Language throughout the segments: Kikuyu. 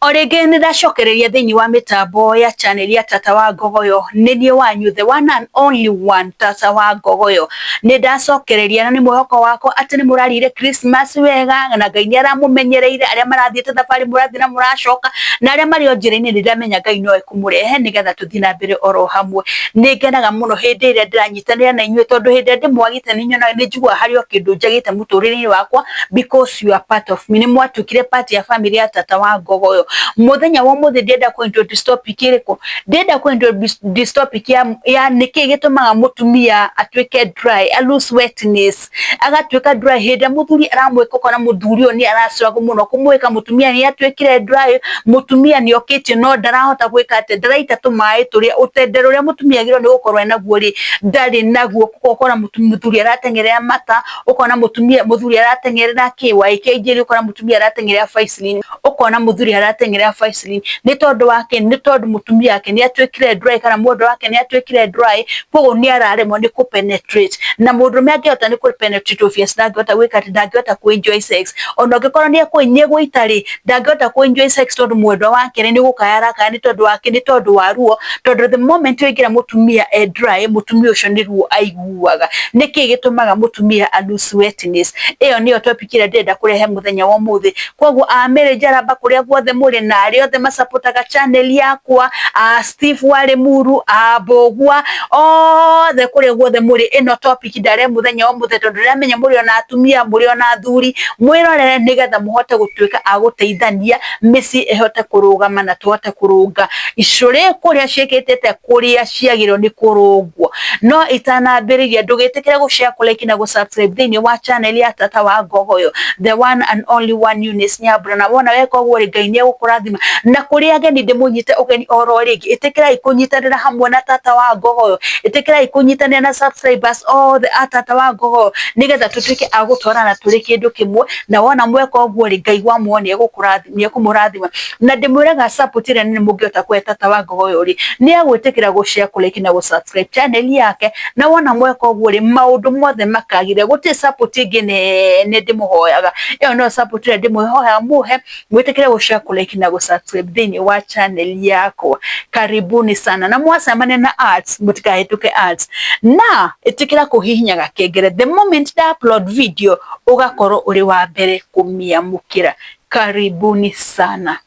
O rĩngĩ nĩ ndacokereria thĩinĩ wa mĩtambo ya channel ya Tata wa Ngogoyo. Nĩ niĩ wanyu, the one and only one, Tata wa Ngogoyo. Nĩ ndacokereria na nĩ mwĩhoko wakwa atĩ nĩ mũrarire Christmas wega na Ngai nĩ aramũmenyereire. Arĩa marathiĩte thabarĩ, mũrathiĩ na mũracoka, na arĩa marĩ o njĩra-inĩ, nĩ ndamenya Ngai no ekũmũrehe nĩgetha tũthiĩ na mbere oro hamwe. Nĩ ngenaga mũno hĩndĩ ĩrĩa ndĩranyitanĩra na inyuĩ, tondũ hĩndĩ ĩrĩa ndĩmwagĩte nĩ nyonaga, nĩ njiguaga harĩ o kĩndũ njagĩte mũtũrĩre-inĩ wakwa, because you are part of me. Nĩ mwatuĩkire part ya family ya Tata wa Ngogoyo. Mũthenya wa ũmũthĩ ndĩrenda kũ introduce topic ĩrĩkũ? Ndĩrenda kũ introduce topic ya nĩkĩ gĩtũmaga mũtumia atuĩke dry, a lose wetness, agatuĩka dry hĩndĩ ĩrĩa mũthuri aramwĩka. Ũkona mũthuri ũyũ nĩ ara struggle mũno kũmwĩka. Mũtumia nĩ atuĩkire dry, mũtumia nĩ okĩtie no ndarahota gwĩka atĩ ndaraita tũmaĩ tũrĩa ũtendero ũrĩa mũtumia agĩrĩirwo nĩ gũkorwo enaguo rĩ, ndarĩ naguo. Ũkona mũthuri arateng'erera mata, ũkona mũtumia, mũthuri arateng'erera kĩ YKJ, ũkona mũtumia arateng'erera Vaseline, ũkona mũthuri arateng'erera Vaseline. Nĩ tondũ wake, nĩ tondũ mũtumia wake nĩ atuĩkire dry kana mwendwa wake nĩ atuĩkire dry, koguo nĩ araremwo nĩ kũ penetrate. Na mũndũrũme angĩhota nĩ kũ penetrate, obvious ndangĩhota gwĩka atĩ ndangĩhota kũ enjoy sex. Ona ũngĩkorwo nĩ egũita rĩ, ndangĩhota kũ enjoy sex, tondũ mwendwa wake nĩ gũkaya arakaya. Nĩ tondũ wake, nĩ tondũ wa ruo, tondũ the moment waingĩra mũtumia e dry, mũtumia ũcio nĩ ruo aiguaga. Nĩkĩ gĩtũmaga mũtumia a lose wetness? Ĩyo nĩyo topic ĩrĩa ndĩrenda kũrehe mũthenya wa ũmũthĩ. Koguo amĩrĩ njaramba kũrĩa guothe mũrĩ na arĩa othe masapotaga channel yakwa, a Steve wa Limuru, a Mbũgua, othe kũrĩa guothe mũrĩ, ĩno topic ndare mũthenya wa ũmũthĩ, tondũ ndĩramenya mũrĩ ona atumia, mũrĩ ona athuri, mwĩrorere nĩgetha mũhote gũtuĩka a gũteithania, mĩciĩ ĩhote kũrũgama na tũhote kũrũnga icũrĩ kũrĩa ciĩkĩtĩte kũrĩa ciagĩrĩirwo nĩ kũrũngwo. No itanambĩrĩria, ndũgĩtĩkĩre gũ share, kũ like na gũ subscribe thĩinĩ wa channel ya Tata wa Ngogoyo, the one and only one, Eunice Nyambura. Na wona weka ũguo rĩ, Ngai nĩ egũkũrathima. Na kũrĩ ageni, ndĩmũnyite ũgeni oro rĩngĩ. Ĩtĩkĩrai kũnyitanĩra hamwe na Tata wa Ngogoyo, ĩtĩkĩrai kũnyitanĩra na subscribers othe a Tata wa Ngogoyo, nĩgetha tũtuĩke a gũtwarana tũrĩ kĩndũ kĩmwe. Na wona mweka ũguo rĩ, Ngai wa muoyo nĩ ekũmũrathima. Na ndĩmwĩraga, support ĩrĩa nene mũngĩhota kũhe Tata wa Ngogoyo rĩ, nĩ agwĩtĩkĩra gũ share, kũ like na gũ subscribe channel yake. Na wona mweka ũguo rĩ, maũndũ mothe makagĩrĩra. Gũtirĩ support ĩngĩ nene ndĩmũhoyaga, ĩyo no support ĩrĩa ndĩmũhoyaga mũhe, mwĩtĩkĩre gũ share, kũ like na gũ subscribe thĩinĩ wa channel yakwa. Karibuni sana. Na mwacemania na ads, mũtikahĩtũke ads, na ĩtĩkĩra kũhihinya gakengere. The moment nda upload video, ũgakorwo ũrĩ wa mbere kũmĩamũkĩra. Karibuni sana.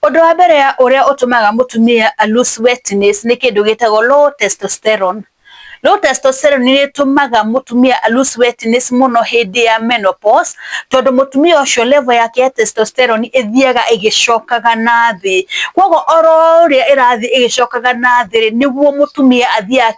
Ũndũ wa mbere ũrĩa ũtũmaga mũtumia a lose wetness nĩ kĩndũ gĩtagwo low testosterone. Low testosterone nĩ ĩtũmaga mũtumia a lose wetness mũno hĩndĩ ya menopause, tondũ mũtumia ũcio level yake ya testosterone ĩthiaga ĩgĩcokaga na thĩ. Koguo oro ũrĩa ĩrathiĩ ĩgĩcokaga na thĩ rĩ, nĩguo mũtumia athiaga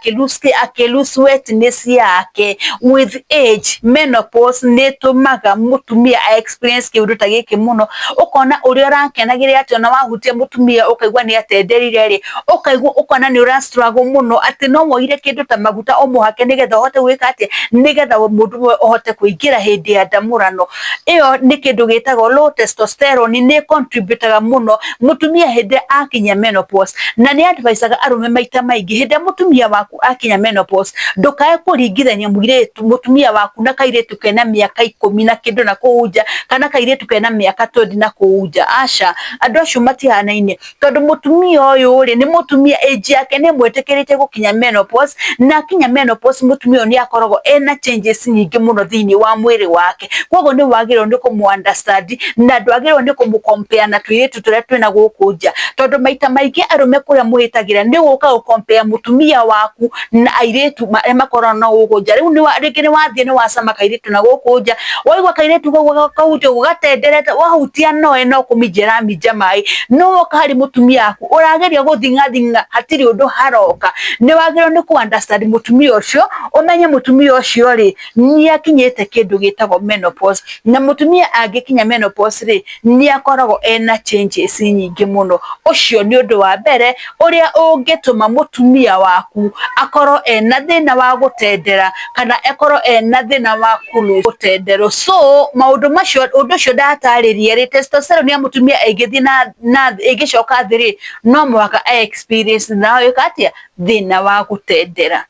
akĩ lose wetness yake with age. Menopause nĩ ĩtũmaga mũtumia a experience kĩũndũ ta gĩkĩ mũno. Ũkona ũrĩa ũrakenagĩrĩra atĩ ona wahutia mũtumia ũkaigua nĩ atenderire rĩ, ũkaigua, ũkona nĩ ũra struggle mũno, atĩ no woire kĩndũ ta maguta ũmũhake nĩgetha ũhote gwĩka atĩa, nĩgetha mũndũ ũmwe ũhote kũingĩra hĩndĩ ya ndamũrano. Ĩyo nĩ kĩndũ gĩtagwo low testosterone, nĩ contributaga mũno mũtumia hĩndĩ ĩrĩa akinya menopause. Na nĩ advisaga arũme maita maingĩ, hĩndĩ ĩrĩa mũtumia waku akinya menopause, ndũkae kũringithania mũirĩtu, mũtumia waku na kairĩtu kena mĩaka 10 na kĩndũ na kũu nja, kana kairĩtu kena mĩaka 20 na kũu nja. Aca, andũ acio matihanaine, tondũ mũtumia ũyũ rĩ, nĩ mũtumia age yake nĩ ĩmwĩtĩkĩrĩtie gũkinya menopause. Na akinya menopause, mũtumia ũyũ nĩ akoragwo ena changes nyingĩ mũno thĩinĩ wa mwĩrĩ wake. Koguo nĩ wagĩrĩirwo nĩ kũmũ understand na ndwagĩrĩirwo nĩ kũmũ compare na tũirĩtu tũrĩa twĩna gũkũ nja, tondũ maita maingĩ arũme kũrĩa mũhĩtagĩra nĩ gũka gũ compare mũtumia waku na airĩtu arĩa makoragwo na gũkũ nja. Rĩu rĩngĩ nĩ wathiĩ nĩ wacama kairĩtu na gũkũ nja, waigua kairĩtu kau kahutia ũguo gatenderete, wahutia noe no kũminja ĩraminja maĩ, no woka harĩ mũtumia waku ũrageria gũthing'athing'a, hatirĩ ũndũ haroka. Nĩ wagĩrĩirwo nĩ kũ understand mũtumia ũcio, ũmenye mũtumia ũcio rĩ, nĩ akinyĩte kĩndũ gĩtagwo menopause. Na mũtumia angĩkinya menopause rĩ, nĩ akoragwo ena changes nyingĩ mũno. Ũcio nĩ ũndũ wa mbere ũrĩa ũngĩtũma mũtumia waku akorwo ena thĩna wa gũtendera kana akorwo ena thĩna wa gũtenderwo. So maũndũ macio, ũndũ ũcio ndatarĩria rĩ, testosterone ya mũtumia ĩngĩthiĩ na ĩngĩcoka thĩ rĩ, no mũhaka a experience na ĩka atĩa, thĩna wa gũtendera.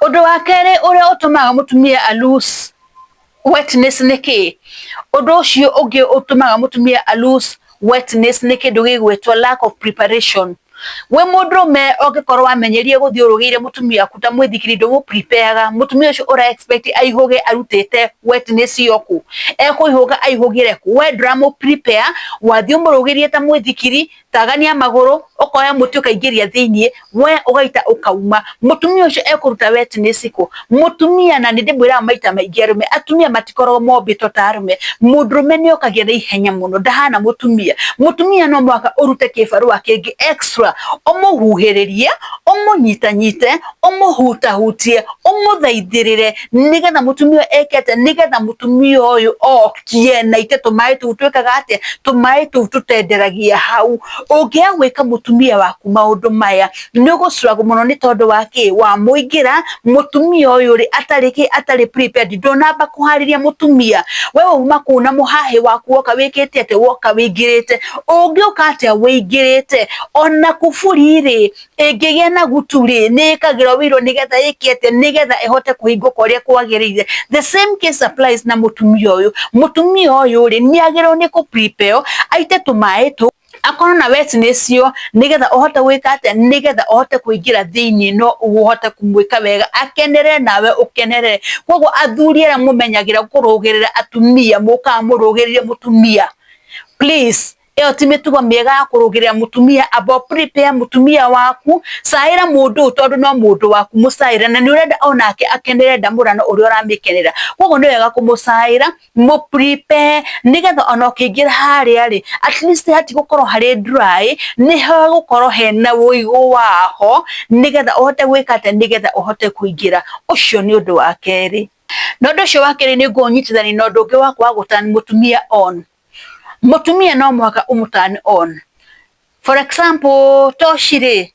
Ũndũ wa kerĩ ũrĩa ũtũmaga mũtumia a lose wetness nĩ kĩ? Ũndũ ũcio ũngĩ ũtũmaga mũtumia a lose Wetness nĩ kĩndũ gĩgwĩtwo lack of preparation. We mũndũrũme ũngĩkorwo wamenyerie gũthiĩ ũrũgĩire mũtumia waku ta mwĩthikiri ndũmũ prepare mũtumia ũcio ũra expect aihũge arutĩte wetness ĩyo kũ? Ekũihũga aihũgĩre kũ? We ndũramũ prepare, wathiĩ ũmũrũgĩrie ta mwĩthikiri, tagania magũrũ, ũkoya mũtĩ ũkaingĩria thĩiniĩ, we ũgaita ũkauma. Mũtumia ũcio ekũruta wetness kũ? Mũtumia, na nĩ ndĩmwĩraga maita maingĩ arũme, atumia matikoragwo mombĩtwo ta arũme. Mũndũrũme nĩ okagia na ihenya mũno, ndahana mũtumia. Mũtumia no mũhaka ũrute kĩbarũa kĩngĩ extra, ũmũhuhĩrĩrie, ũmũnyitanyite, ũmũhutahutie, ũmũthaithĩrĩre, nĩgetha mũtumia ũyũ eke atĩa? Nĩgetha mũtumia ũyũ okie na ite tũmaĩ tũu twĩkaga atĩa? Tũmaĩ tũu tũtenderagia hau. Ũngĩaga gwĩka mũtumia waku maũndũ maya, nĩ ũgũ struggle mũno nĩ tondũ wa kĩ? Wamũingĩra mũtumia ũyũ rĩ, atarĩ kĩ? Atarĩ prepared. Ndũnamba kũharĩria mũtumia. We wauma kũu na mũhahĩ waku woka wĩkĩte atĩa? Woka wĩingĩrĩte. Ũngĩũka atĩa wĩingĩrĩte? Ona kuburi rĩ, ĩngĩgĩa na gutu rĩ, nĩ ĩkagĩrwo wĩiro nĩgetha ĩke atĩa? Nĩgetha ĩhote kũhingũka ũrĩa kwagĩrĩire. The same case applies na mũtumia ũyũ. Mũtumia ũyũ rĩ, nĩ agĩrĩirwo nĩ kũ prepare aite tũmaĩ tũu, akorwo na wetness ĩyo, nĩgetha ũhote gwĩka atĩa? Nĩgetha ũhote kũingĩra thĩiniĩ no ũhote kũmwĩka wega, akenerere nawe ũkenerere. Koguo athuri arĩa mũmenyagĩra kũrũgĩrĩra atumia, mũkaga mũrũgĩrĩire mũtumia, please, ĩyo ti mĩtugo mĩega ya kũrũgĩrĩra mũtumia. Amba prepare mũtumia waku, caĩra mũndũ ũyũ tondũ no mũndũ waku, mũcaĩre, na nĩ ũrenda onake akenerere ndamũrano ũrĩa ũramĩkenera. Koguo nĩ wega kũmũcaĩra, mũ prepare, nĩgetha ona ũkĩingĩra harĩa rĩ, at least hatigũkorwo harĩ dry, nĩ hagũkorwo hena ũigũ waho, nĩgetha ũhote gwĩka atĩa? Nĩgetha ũhote kũingĩra. Ũcio nĩ ũndũ wa kerĩ. Na ũndũ ũcio wa kerĩ nĩ ngũũnyitithania na ũndũ ũngĩ wa kwaga gũ turn mũtumia on. Mũtumia no mũhaka ũmũ turn on. For example, toci rĩ,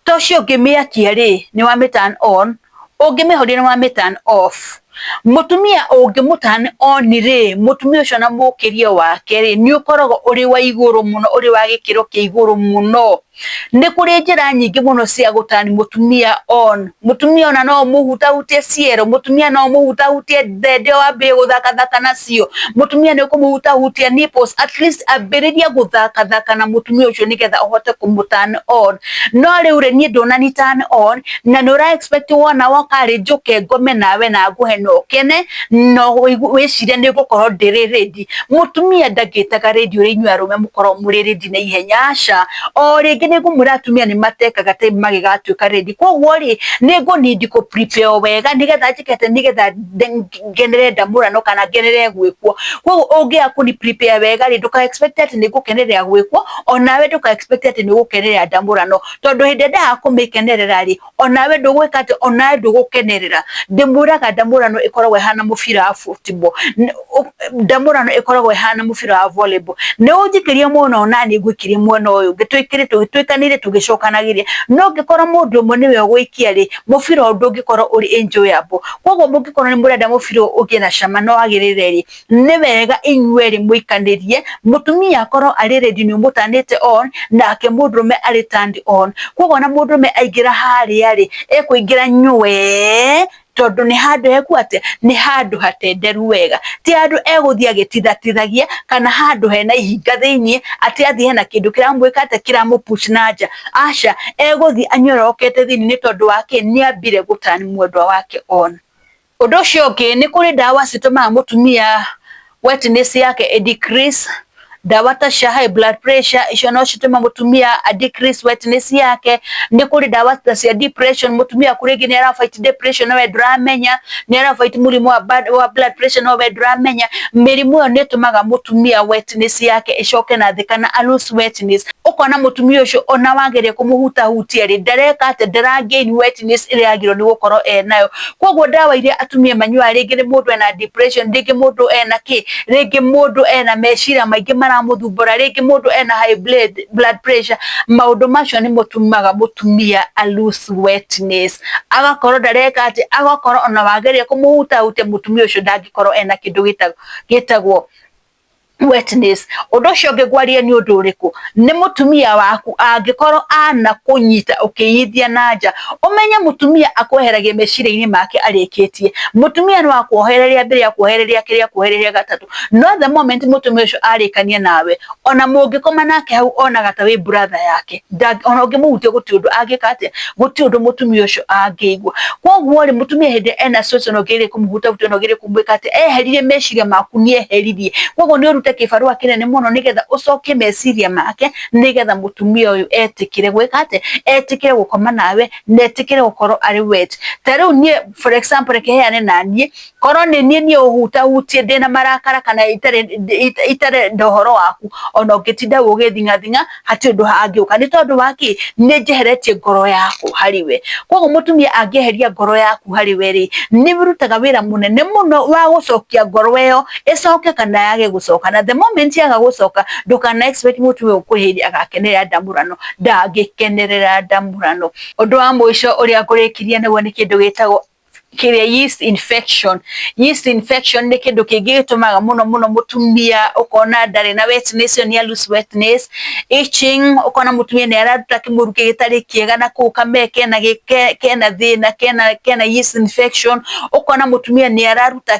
toci ũngĩmĩakia rĩ, nĩ wamĩ turn on, ũngĩmĩhoria nĩ wamĩ turn off. Mũtumia ũngĩmũ turn on rĩ, mũtumia ũcio na mũkĩrie wake rĩ, nĩ ũkoragwo ũrĩ wa igũrũ mũno, ũrĩ wa gĩkĩro kĩa igũrũ mũno. Nĩ kũrĩ njĩra nyingĩ mũno cia gũ turn mũtumia on. Mũtumia ona no ũmũhutahutie ciero, mũtumia no ũmũhutahutie thende wambĩrĩrie gũthakathaka nacio, mũtumia nĩ ũkũmũhutahutia nipples, at least ambĩrĩria gũthakathaka na mũtumia ũcio nĩgetha ũhote kũmũ turn on. No rĩu rĩ, niĩ ndũnani turn on, na nĩ ũra expect wona woka rĩ, njũke ngome nawe na ngũhe na ũkene, na wĩcirie nĩ ngũkorwo ndĩrĩ ready. Mũtumia ndangĩtaga ready ũrĩa inyuĩ arũme mũkoragwo mũrĩ ready na ihenya, aca. O rĩngĩ nĩ ngũmwĩra atumia nĩ matekaga time magĩgatuĩka ready. Koguo rĩ, nĩ ngũ need kũ prepare wega nĩgetha njĩke atĩa? Nĩgetha ngenere ndamũrano kana ngenere gwĩkwo. Koguo ũngĩaga kũni prepare wega rĩ, ndũka expect atĩ nĩ ngũkenerera gwĩkwo, onawe ndũka expect atĩ nĩ ũgũkenerera ndamũrano, tondũ hĩndĩ ĩrĩa ndaga kũmĩkenerera rĩ, onawe ndũgwĩka atĩa? Onawe ndũgũkenerera. Ndĩmwĩraga ndamũrano ĩkoragwo ĩhana mũbira wa football, ndamũrano ĩkoragwo ĩhana mũbira wa volleyball. Nĩ ũnjikĩrie mwena ũyũ naniĩ ngũikĩrie mwena ũyũ ũngĩ, twĩkanĩre tũgĩcokanagĩria. No ũngĩkorwo mũndũ ũmwe nĩwe ũgũikia rĩ, mũbira ũyũ ndũngĩkorwo ũrĩ enjoyable. Koguo mũngĩkorwo nĩ mũrenda mũbira ũyũ ũgĩe na cama na wagĩrĩre rĩ, nĩ wega inyuerĩ mũikanĩrie, mũtumia akorwo arĩ ready nĩ ũmũ turnĩte on, nake mũndũrũme arĩ turned on. Koguo ona mũndũrũme aingĩra harĩa rĩ, ekũingĩra nywee, tondũ nĩ handũ heku atĩa? Nĩ handũ hatenderu wega, ti handũ egũthiĩ agĩtithatithagia, kana handũ hena ihinga thĩiniĩ, atĩ athiĩ hena kĩndũ kĩramwĩka atĩa? Kĩramũ push na nja. Aca, egũthiĩ anyororokete thĩiniĩ nĩ tondũ wa kĩ? Nĩ ambire gũ turn mwendwa wake on. Ũndũ ũcio ũngĩ, nĩ kũrĩ ndawa citũmaga mũtumia wetness yake ĩ decrease. Ndawa ta cia high blood pressure, icio no citũme mũtumia a decrease wetness yake. Nĩ kũrĩ ndawa ta cia depression, mũtumia kũrĩ rĩngĩ nĩ ara fight depression no we ndũramenya, nĩ ara fight mũrimũ wa blood pressure no we ndũramenya. Mĩrimũ ĩyo nĩ ĩtũmaga mũtumia wetness yake ĩcoke na thĩ kana a lose wetness. Ũkona mũtumia ũcio ona wageria kũmũhutahutia rĩ, ndareka atĩa? Ndara gain wetness ĩrĩa yagĩrĩirwo nĩ gũkorwo enayo. Koguo ndawa iria atumia manyuaga, rĩngĩ nĩ mũndũ ena depression, rĩngĩ mũndũ ena kĩ, rĩngĩ mũndũ ena meciria maingĩ maramũthumbũra, rĩngĩ mũndũ ena high blood pressure, maũndũ macio nĩ mũtũmaga mũtumia a lose wetness, agakorwo ndareka atĩ, agakorwo ona wageria kũmũhutahutia, mũtumia ũcio ndangĩkorwo ena kĩndũ gĩtagwo Wetness. Ũndũ ũcio ũngĩ ngwaria nĩ ũndũ ũrĩkũ? Nĩ mũtumia waku angĩkorwo anakũnyita ũkĩiyithia na nja, ũmenye mũtumia akweheragia meciria-inĩ make arĩkĩtie. Mũtumia no akuohere rĩa mbere, akuohere rĩa kerĩ, akuohere rĩa gatatũ, no the moment mũtumia ũcio arĩkania nawe, ona mũngĩkoma nake hau onaga ta wĩ brother yake, ona ũngĩmũhutia gũtirĩ ũndũ angĩka atĩa, gũtirĩ ũndũ mũtumia ũcio angĩigua. Koguo rĩ, mũtumia hĩndĩ ĩrĩa ena stress ona ũngĩgeria kũmũhutahutia, ona ũgerie kũmwĩka atĩa, eheririe meciria maku nĩ eheririe. Koguo nĩ ũrute kĩbarũa kĩnene mũno nĩgetha ũcokie meciria make, nĩgetha mũtumia ũyũ etĩkĩre gwĩka atĩa, etĩkĩre gũkoma nawe na etĩkĩre gũkorwo arĩ wet. Ta rĩu niĩ for example reke heane naniĩ, korwo nĩ niĩ niĩ ũhutahutie ndĩna marakara kana itarenda ũhoro waku, ona ũngĩtinda ũgĩthing'athing'a hatirĩ ũndũ hangĩũka. Nĩ tondũ wa kĩ? Nĩ njeheretie ngoro yakwa harĩ we. Koguo mũtumia angĩeheria ngoro yaku harĩ we rĩ, nĩ ũrutaga wĩra mũnene mũno wa gũcokia ngoro ĩyo ĩcoke kana yage gũcoka. Na the moment yaga gũcoka, ndũkana expect mũtumia ũyũ kũrĩ hĩndĩ agakenerera ndamũrano, ndangĩkenerera ndamũrano. Ũndũ wa mũico ũrĩa ngũrĩkĩria naguo nĩ kĩndũ gĩtagwo kĩrĩa yeast infection. Yeast infection nĩ kĩndũ kĩngĩ gĩtũmaga mũno mũno mũtumia ũkona ndarĩ na wetness, ĩyo nĩ lose wetness, itching, ũkona mũtumia nĩ araruta kĩmũrukĩ gĩtarĩ kĩega na kũu kamee kena kena thĩna, kena yeast infection, ũkona mũtumia nĩ araruta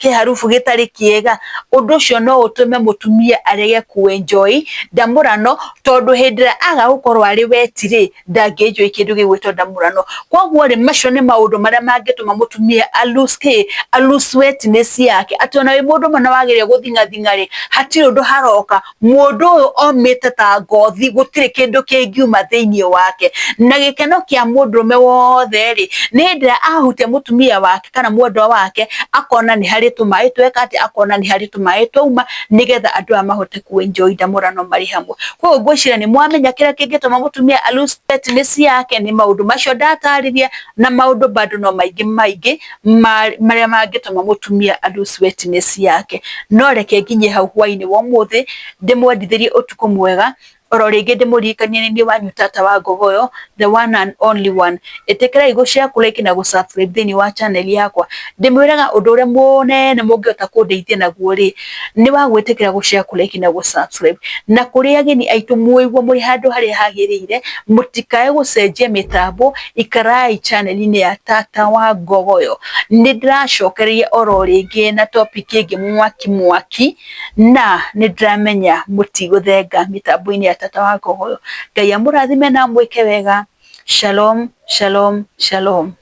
kĩharubu gĩtarĩ kĩega. Ũndũ ũcio no ũtũme mũtumia arege ku enjoy ndamũrano, tondũ hĩndĩ ĩrĩa aga gũkorwo arĩ wet rĩ, ndangĩ enjoy kĩndũ gĩgwĩtwo ndamũrano. Koguo rĩ, macio nĩ maũndũ marĩa mangĩtũma mũtumia a lose kĩ, a lose wetness yake, atĩ ona wĩ mũndũ ũmwe na wageria gũthing'athing'a rĩ, hatirĩ ũndũ haroka, mũndũ ũyũ omĩte ta ngothi, gũtirĩ kĩndũ kĩngiuma thĩiniĩ wake. Na gĩkeno kĩa mũndũrũme wothe rĩ, nĩ hĩndĩ ĩrĩa ahutia mũtumia wake kana mwendwa wake, akona nĩ harĩ tũmaĩ tweka atĩa, akona nĩ harĩ tũmaĩ twauma, nĩgetha andũ aya mahote ku enjoy ndamũrano marĩ hamwe. Koguo ngwĩciria nĩ mwamenya kĩrĩa kĩngĩtũma mũtumia a lose wetness yake, nĩ maũndũ macio ndatarĩria, na maũndũ bado no maingĩ maingĩ marĩa mangĩtũma mũtumia a lose wetness yake. No reke nginye hau hwainĩ wa ũmũthĩ, ndĩmwendithĩrie ũtukũ mwega, oro rĩngĩ ndĩmũririkanie nĩ niĩ wanyu tata wa Ngogoyo, the one and only one. Ĩtĩkĩrai gũ share, kũ like na gũ subscribe thĩinĩ wa channel yakwa. Ndĩmwĩraga ũndũ ũrĩa mũnene mũngĩhota kũndeithia naguo rĩ, nĩ wa gwĩtĩkĩra gũ share, kũ like na gũ subscribe. Na kũrĩ ageni aitũ mũigua mũrĩ handũ harĩa hagĩrĩire, mũtikae gũcenjia mĩtambo, ikarai channel-inĩ ya tata wa Ngogoyo. Nĩ ndĩracokereria oro rĩngĩ na topic ĩngĩ mwaki mwaki, na nĩ ndĩramenya mũtigũthenga mĩtambo-inĩ ya tata wa Ngogoyo. Ngai amũrathime na amwĩke wega. Shalom, shalom, shalom.